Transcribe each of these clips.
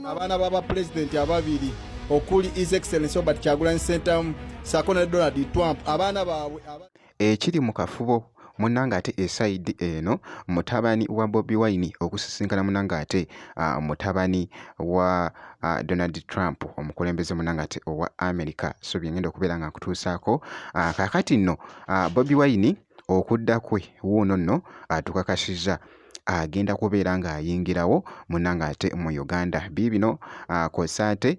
Abaana b'abapulezidenti ababiri okuli His Excellency Robert Kyagulanyi Ssentamu ssaako ne Donald Trump abaana baabwe. Ekiri mu kafubo munnange ate esayidi eno mutabani wa Bobi Wine okusisinkana munnange ate mutabani wa Donald Trump omukulembeze munnange ate owa America. So bye ngenda okubeera nga nkutuusaako. Kaakati nno Bobi Wine okudda kwe wuuno nno atukakasizza agenda kubeera ng'ayingirawo munnange ate mu Uganda. Biibino kw'ossa ate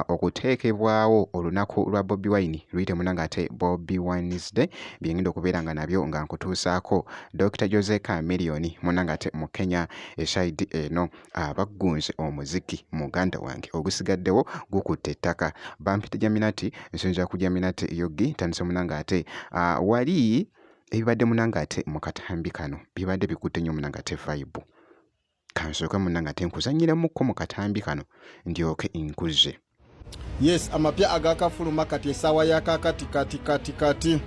okuteekebwawo olunaku lwa Bobi Wine luyite munnange ate Bobi Wine's Day bye ngenda okubeera nga nabyo nga nkutuusaako. Dokita Jose Chameleone munnange ate mu Kenya esayidi eno abaggunze omuziki muganda wange ogusigaddewo gukutte ettaka. Bampita Jaminati, nsinziira ku Jaminati Yogi ntandise munnange ate wali ebibadde munange ate mu katambi kano bibadde bikutte nnyo munange ate vibe. Kansooke munange ate nkuzannyiremukko mu katambi kano ndyoke nkuzze. Yes, amapya agakafuluma kati essaawa ya kakati kati kati kati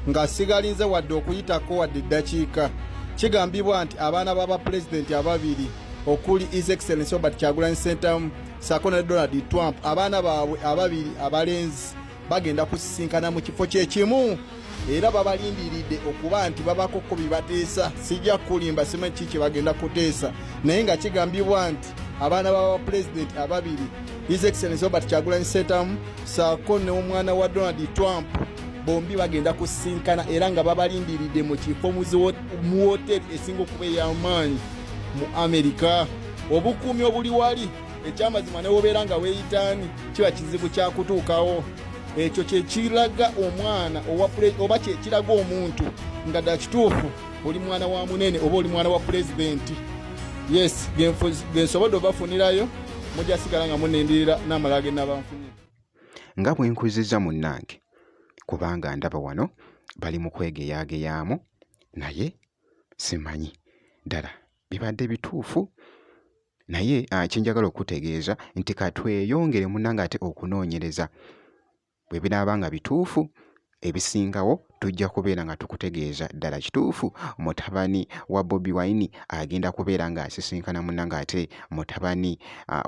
nga sigalinze wadde okuyitako wadde eddakiika. Kigambibwa nti abaana b'abapulezidenti ababiri okuli His Excellency Robert Kyagulanyi Ssentamu ssaako ne Donald Trump abaana baabwe ababiri abalenzi bagenda kusisinkana mu kifo kyekimu era babalindiridde okuba nti babakoko bye bateesa. Sijja kukulimba, simanyi kiki kye bagenda kuteesa, naye nga kigambibwa nti abaana ba bapulezidenti ababiri His Excellency Robert Kyagulanyi Ssentamu ssaako n'omwana wa Donald Trump bombi bagenda kusisinkana era nga babalindiridde mu kifo mu wooteeri esinga okuba ey'amaanyi mu Amerika. Obukuumi obuli wali ekyamazima ne wobeera nga weeyitaani kiba kizibu kyakutuukawo. Ekyo kyekiraga omwana oba kyekiraga omuntu nga dda kituufu oli mwana wa munene oba oli mwana wa pulezidenti. Yes, gensobodde obafunirayo, mujja sigala nga munindirira n'amalala ge nabanfunye. Nga bwe nkuzizza munnange, kubanga ndaba wano bali mu kwegeyaageyaamu naye simanyi ddala bibadde bituufu. Naye kye njagala okukutegeeza nti ka tweyongere munnange ate okunoonyereza. Bwe binaaba nga bituufu, ebisingawo tujja kubeera nga tukutegeeza ddala kituufu mutabani wa Bobi Wine agenda kubeera ng'asisinkana munnange ate mutabani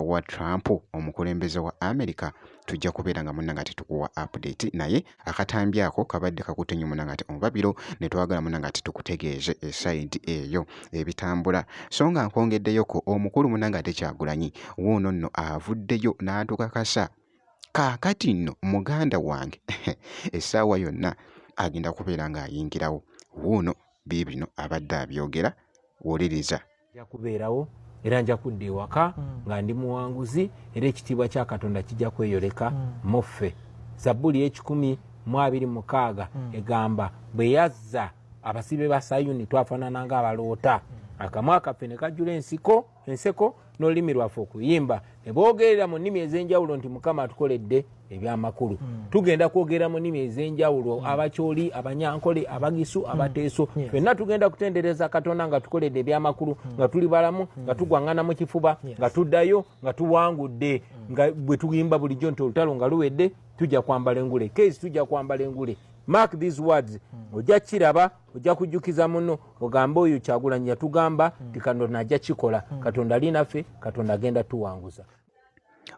wa Trump omukulembeze wa America. Tujja kubeera nga munnange ate tukuwa update naye akatambi ako kabadde kakutte nnyo munnange ate omubabiro ne twagala munnange ate tukutegeeze esayidi eyo ebitambula. So nga nkwongeddeyoko omukulu munnange ate Kyagulanyi wuuno nno avuddeyo n'atukakasa kaakati nno muganda wange essaawa yonna agenda kubeera ng'ayingirawo. Wuuno biibino abadde abyogera, wuliriza. Nja kubeerawo era nja kudda ewaka nga ndi muwanguzi, era ekitiibwa kya Katonda kijja kweyoleka mu ffe. Zabbuli y'ekikumi mu abiri mukaaga egamba, bwe yazza abasibe ba Sayuni twafaanana ng'abaloota, akamwa kaffe ne kajjula ensiko enseko n'olulimi lwaffe okuyimba, ne boogerera mu nnimi ez'enjawulo nti Mukama atukoledde ebyamakulu. Tugenda kwogera mu nnimi ez'enjawulo, Abakyoli, Abanyankole, Abagisu, Abateeso, ffenna tugenda kutendereza Katonda nga tukoledde ebyamakulu, nga tuli balamu, nga tugwaŋŋana mu kifuba, nga tuddayo nga tuwangudde, nga bwe tuyimba bulijjo nti olutalo nga luwedde tujja kwambala engule. Case tujja kwambala engule. Mark these words, ojja kiraba, ojja kujjukiza muno, ogambe oyo Kyagulanyi yatugamba nti Katonda ajja kikola, Katonda ali naffe, Katonda agenda tuwanguza.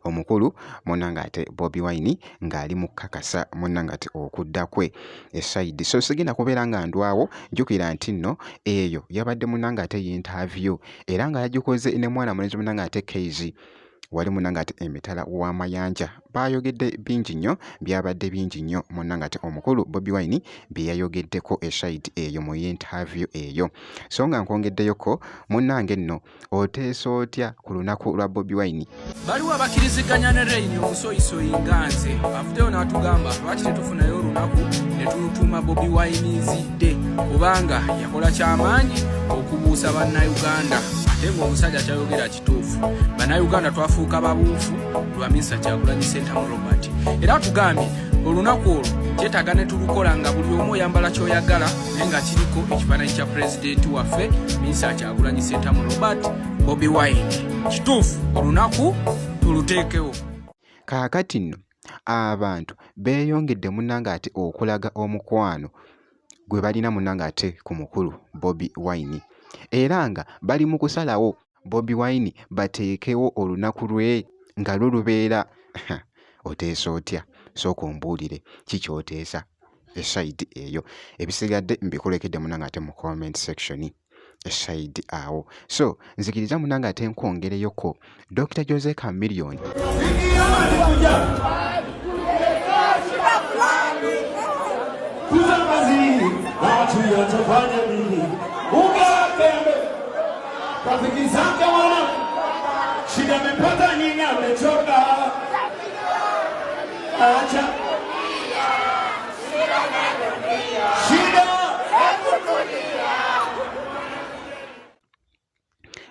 Omukulu munnange ate Bobi Wine ng'ali mu kukakasa munnange ate okudda kwe esayidi. So sigenda kubeera nga ndwawo, jjukira nti nno eyo yabadde munnange ate yintaaviyu era nga yagikoze ne mwana mulenzi munnange ate Kayz wali munnange ate emitala w'amayanja. Baayogedde bingi nnyo, byabadde bingi nnyo munnange ate omukulu Bobi Wine bye yayogeddeko esayidi eyo mu yintaaviyu eyo. So nga nkwongeddeyoko munnange nno oteesa otya ku lunaku lwa Bobi Wine? Baliwo abakiriziganya ne Reign omusoyisoyi nga nze avuddeyo n'atugamba lwaki tetufunayo olunaku ne tulutuuma Bobi Wine's Day, kubanga yakola kyamaanyi okubuusa Bannayuganda, ate ng'omusajja kyayogera kituufu. Bannayuganda twafuuka babuufu lwa Minisita Kyagulanyi Ssentamu Robert, era atugambye olunaku olwo kyetaaga ne tulukola nga buli omu oyambala ky'oyagala naye nga kiriko ekifaananyi kya pulezidenti waffe Minisita Kyagulanyi Ssentamu Robert Bobi Wine. Kituufu olunaku tuluteekewo. Kaakati nno abantu beeyongedde munnange ate okulaga omukwano gwe balina munnange ate ku mukulu Bobi Wine era nga bali mu kusalawo Bobi Wine bateekewo olunaku lwe. nga lwo lubeera oteesa otya sooka ombuulire ki ky'oteesa esayidi eyo ebisigadde mbikulekedde munange ate mu comment section esayidi awo so nzikiriza munange ate nkwongereyoko Dr. Jose Chameleone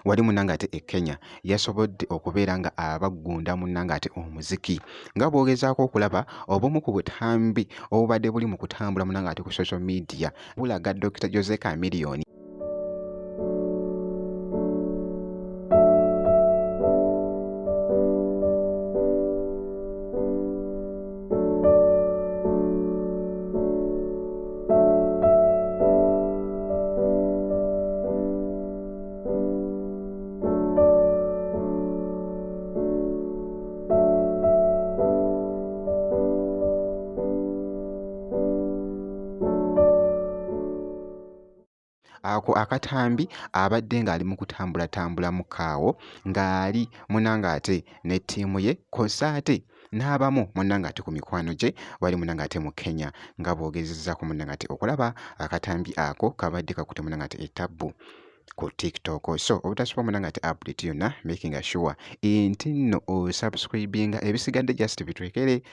Wali munnange ate e Kenya yasobodde okubeera nga abaggunda munnange ate omuziki nga bw'ogezaako okulaba obumu ku butambi obubadde buli mu kutambula munnange ate ku social media bulaga Dokita Jose Chameleone. Ako akatambi abadde ng'ali mu kutambulatambulamuko awo ng'ali munange ate ne ttiimu ye kw'ossa ate n'abamu munnange ate ku mikwano gye bali munnange ate mu Kenya nga bw'ogezezzaako munnange ate okulaba akatambi ako kabadde kakutte munnange ate etabbu ku TikTok. So obutasubwa munnange ate update yonna making sure nti nno osubscribinga ebisigadde just bitwekere.